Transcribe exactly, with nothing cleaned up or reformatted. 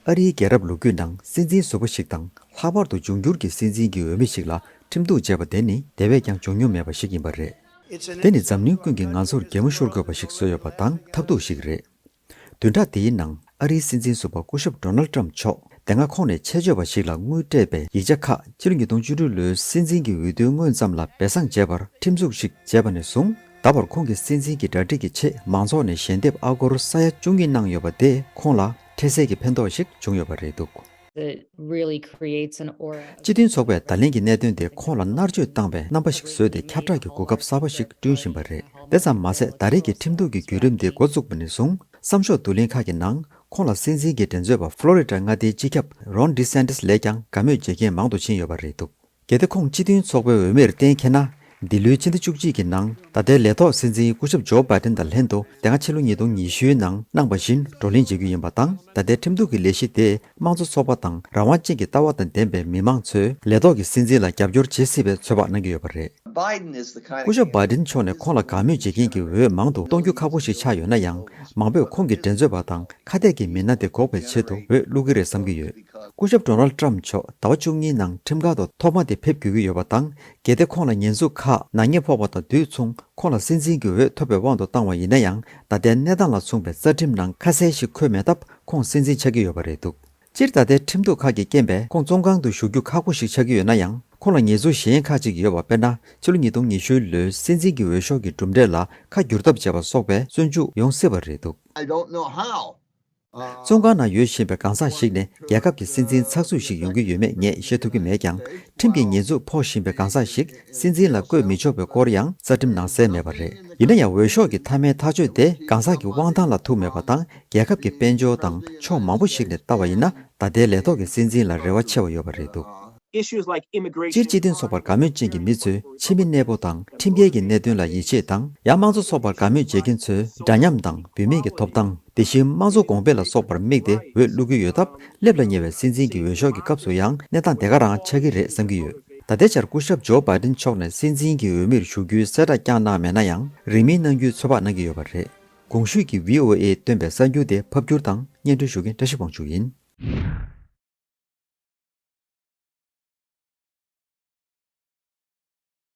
ཨ་རིའི་རྒྱལ་རབས་ལོ་རྒྱུས་ནང་སྲིད་འཛིན་ཟུར་པ་ཞིག་དང་། ལྷག་པར་དུ་འབྱུང་འགྱུར་གྱི་སྲིད་འཛིན་གྱི་འོས་མི་ཞིག་ལ་ཁྲིམས་གཏུག་བྱས་པ་དེ་ནི་དེ་བས་ཀྱང་བྱུང་མྱོང་མེད་པ་ཞིག་ཡིན་པ་རེད། དེ་ནི་འཛམ་གླིང་ཀུན་གྱིས་ང་ཚོར་གད་མོ་ཤོར་དགོས་པ་ཞིག་བཟོས་ཡོད་པ་དང་། ཐབས་སྡུག་ཞིག་རེད། བདུན་ཕྲག་འདིའི་ནང་ཨ་རིའི་སྲིད་འཛིན་ཟུར་པ་སྐུ་ཞབས་ཌོ་ནལ་ཊམ་མཆོག་དེ་སྔ་ཁོང་ནས་ཆེད་བརྗོད་པ་ཞིག་ལ་དངུལ་སྤྲད་པའི་ཡིག་ཆ་ཁག་ཕྱི་ལོ་ཉིས་སྟོང་བཅུ་དྲུག་ལོའི་སྲིད་འཛིན་གྱི་འོས་བསྡུའི་སྔོན་ཙམ་ལ་སྦས་གསང་བྱས་པར་ཁྲིམས་འཛུགས་ཤིག་བྱས་པ་ནས་བཟུང་། ད་བར་ཁོང་གི་སྲིད་འཛིན་གྱི་གྲ་སྒྲིག་གི་ཆེད་མང་ཚོགས་ནས་ཞལ་འདེབས་ཨ་སྒོར་ས་ཡ་བཅུ་གཉིས་གནང་ཡོད་པ་དེས་ཁོང་ལ་འཕྲལ་སེལ་གྱི་ཕན་ཐོགས་ཤིག་བྱུང་ཡོད་པ་རེད་འདུག། It really creates an aura of སྤྱི་མཐུན་ཚོགས་པས་ད་ལན་གྱི་གནད་དོན་དེ་ཁོང་ལ་མནར་གཅོད་བཏང་བའི་རྣམ་པ་ཞིག་བཟོས་ཏེ། ཁྱབ་བསྒྲགས་ཀྱི་གོ་སྐབས་གསར་པ་ཞིག་བསྐྲུན་བཞིན་པ་རེད། དེ་ཙམ་མ་ཟད། ད་རེས་ཀྱི་ཁྲིམས་གཏུག་གི་བརྒྱུད་རིམ་དེ་འགོ་བཙུགས་པ་ནས་བཟུང་། བསམ་ཤོག་བསྡུ་ལེན་ཁག་གི་ནང་ཁོང་ལ་སྲིད་འཛིན་གྱི་འགྲན་རྩོད་པ་ཕློ་རི་ཌ་མངའ་སྡེའི་སྤྱི་ཁྱབ་རོན་ཌི་སན་ཏིས་ལས་ཀྱང་དགའ་མོས་བྱེད་མཁན་མང་དུ་ཕྱིན་ཡོད་པ་རེད་འདུག། གལ་ཏེ་ཁོང་སྤྱི་མཐུན་ཚོགས་པའི་འོས་མིར་གཏན་འཁེལ་ན། འདི་ལོའི་ཕྱི་ཟླ་བཅུ་གཅིག་གི་ནང་ད་ལྟའི་ལས་ཐོག་སྲིད་འཛིན་སྐུ་ཞབས་ཇོ་བྷའི་ཌེན་དང་ལྷན་དུ། དེ་སྔ་ཕྱི་ལོ་ཉིས་སྟོང་ཉི་ཤུའི་ནང་གནང་བ་བཞིན་བགྲོ་གླེང་བྱེད་རྒྱུ་ཡིན་པ་དང་། ད་ལྟའི་ཁྲིམས་གཏུག་གི་ལས་གཞི་དེས་དམངས་གཙོ་ཚོགས་པ་དང་རང་དབང་ཅན་གྱི་ལྟ་བ་དང་ལྡན་པའི་མི་མང་ཚོས་ལས་ཐོག་གི་སྲིད་འཛིན་ལ་རྒྱབ་སྐྱོར་བྱེད་སྲིད་པའི་ཚོད་དཔག་གནང་གི་ཡོད་པ་རེད། སྐུ་ཞབས་བྷའི་ཌེན་མཆོག་ནས་ཁོང་ལ་དགའ་མོས་བྱེད་མཁན་གྱི་འོས་མང་དུ་གཏོང་རྒྱུ་ཁག་པོ་ཞིག་ཆགས་ཡོད་ན་ཡང་། མང་པོས་ཁོང་གི་འགྲན་རྩོད་པ་དང་ཁ་གཏད་ཀྱི་མི་སྣ་དེ་འགོག་པའི་ཆེད་དུ་འོས་བླུག་གི་རེད་བསམ་གྱི་ཡོད། སྐུ་ཞབས་ཌོ་ནལ་ཊམ་མཆོག་ཟླ་བ་བཅུ་གཉིས་ནང་ཁྲིམས་ཁང་དུ་ཐོག་མ་དེ་ཕེབས་དགོས་ཀྱི་ཡོད་པ་དང་། གལ་ཏེ་ཁོང་ལ་ཉེས་འཛུགས་ཁག་ནག་ཉེས་ཕོག་པ་དང་དུས་མཚུངས་ཁོང་ལ་སྲིད་འཛིན་གྱི་འོས་ཐོབ་པའི་དབང་དུ་བཏང་བ་ཡིན་ན་ཡང་། ད་ལྟའི་གནས་སྟངས་ལ་མཚུངས་པའི་རྩ་ཁྲིམས་ནང་ཁ་གསལ་ཞིག་འཁོད་མེད་སྟབས། ཁོང་སྲིད་འཛིན་ཆགས་ཀྱི་ཡོད་པ་རེད་འདུག། སྤྱིར་ད་ལྟའི་ཁྲིམས་གཏུག་ཁག་གི་རྐྱེན་པས་ཁོང་བཙོན་ཁང་དུ་བཞུགས་རྒྱུ་ཁག་པོ་ཞིག་ཆགས་ཀྱི་ཡོད་ན་ཡང་། ཁོང་ལ་ཉེས་འཛུགས་གཞན་ཁག་ཅིག་ཡོད་པ། དཔེར་ན། ཕྱི་ལོ་ཉིས་སྟོང་ཉི་ཤུ་ལོའི་སྲིད་འཛིན་གྱི་འོས་ཤོག་གི་གྲུབ་འབྲས་ལ་ཁ་བསྒྱུར་ཐབས་བྱས་པ་སོགས་པའི་བཙོན་འཇུག་ཡོང་སྲིད་པ་རེད་འདུག། I don't know how. བཙོན་ཁང་ནང་ཡོད་བཞིན་པའི་གང་ཟག་ཞིག་ནས་རྒྱལ་ཁབ་ཀྱི་སྲིད་འཛིན་ཚགས་ཚུད་ཞིག་ཡོང་གི་ཡོད་མེད་ངས་བཤད་ཐུབ་ཀྱི་མེད་ཀྱང་། ཁྲིམས་ཀྱི་ཉེས་འཛུགས་ཕོག་བཞིན་པའི་གང་ཟག་ཞིག་སྲིད་འཛིན་ལ་བསྐོས་མི་ཆོག་པའི་སྐོར་ཡང་རྩ་ཁྲིམས་ནང་གསལ་མེད་པ་རེད། ཡིན་ན་ཡང་། འོས་ཤོག་གི་མཐའ་མའི་ཐག་གཅོད་དེ་གང་ཟག་གི་དབང་ཐང་ལ་ཐུག་མེད་པ་དང་། རྒྱལ་ཁབ་ཀྱི་དཔལ་འབྱོར་དང་ཕྱོགས་མང་པོ་ཞིག་ནས་བལྟ་བ་ཡིན་ན། ད་ལྟའི་ལས་ཐོག་གི་སྲིད་འཛིན་ལ་རེ་བ་ཆེ་བ་ཡོད་པ་རེད་འདུག། Issues like immigration སྤྱིར་སྤྱི་མཐུན་ཚོགས་པར་དགའ་མོས་ཅན་གྱི་མི་ཚོས་ཕྱི་མི་གནས་སྤོ་དང་ཁྲིམས་འགལ་གྱི་གནད་དོན་ལ་ཡིད་ཆེས་དང་། ཡང་དམངས་གཙོ་ཚོགས་པར་དགའ་མོས་བྱེད་མཁན་ཚོས་འདྲ་མཉམ་དང་བུད་མེད་ཀྱི་ཐོབ་ཐང་། དེ་བཞིན་དམངས་གཙོ་གོང་འཕེལ་ལ་སོགས་པར་དམིགས་ཏེ་འོས་བླུག་གི་ཡོད་སྟབས། སླེབས་ལ་ཉེ་བའི་སྲིད་འཛིན་གྱི་འོས་ཤོག་གི་སྐབས་སུ་ཡང་གནས་སྟངས་དེ་ག་རང་ཆགས་ཀྱི་རེད་བསམ་གྱི་ཡོད། ད་ལྟའི་ཆར་སྐུ་ཞབས་ཇོ་བྷའི་ཌེན་མཆོག་ནས་སྲིད་འཛིན་གྱི་འོས་མིར་ཞུགས་རྒྱུའི་གསལ་བསྒྲགས་བསྐྱངས་གནང་མེད་ན་ཡང་། རིང་མིན་གནང་རྒྱུའི་ཚོད་དཔག་གནང་གི་ཡོད་པ་རེད། གོང་ཞུས་ཀྱི་ཝི་ཨོ་ཨེ་བཏོན་པའི་གསར་འགྱུར་དེ་ཕབ་བསྒྱུར་དང་སྙན་སྒྲོན་ཞུ་མཁན་བཀྲ་ཤིས་དབང་ཕྱུག་ཡིན།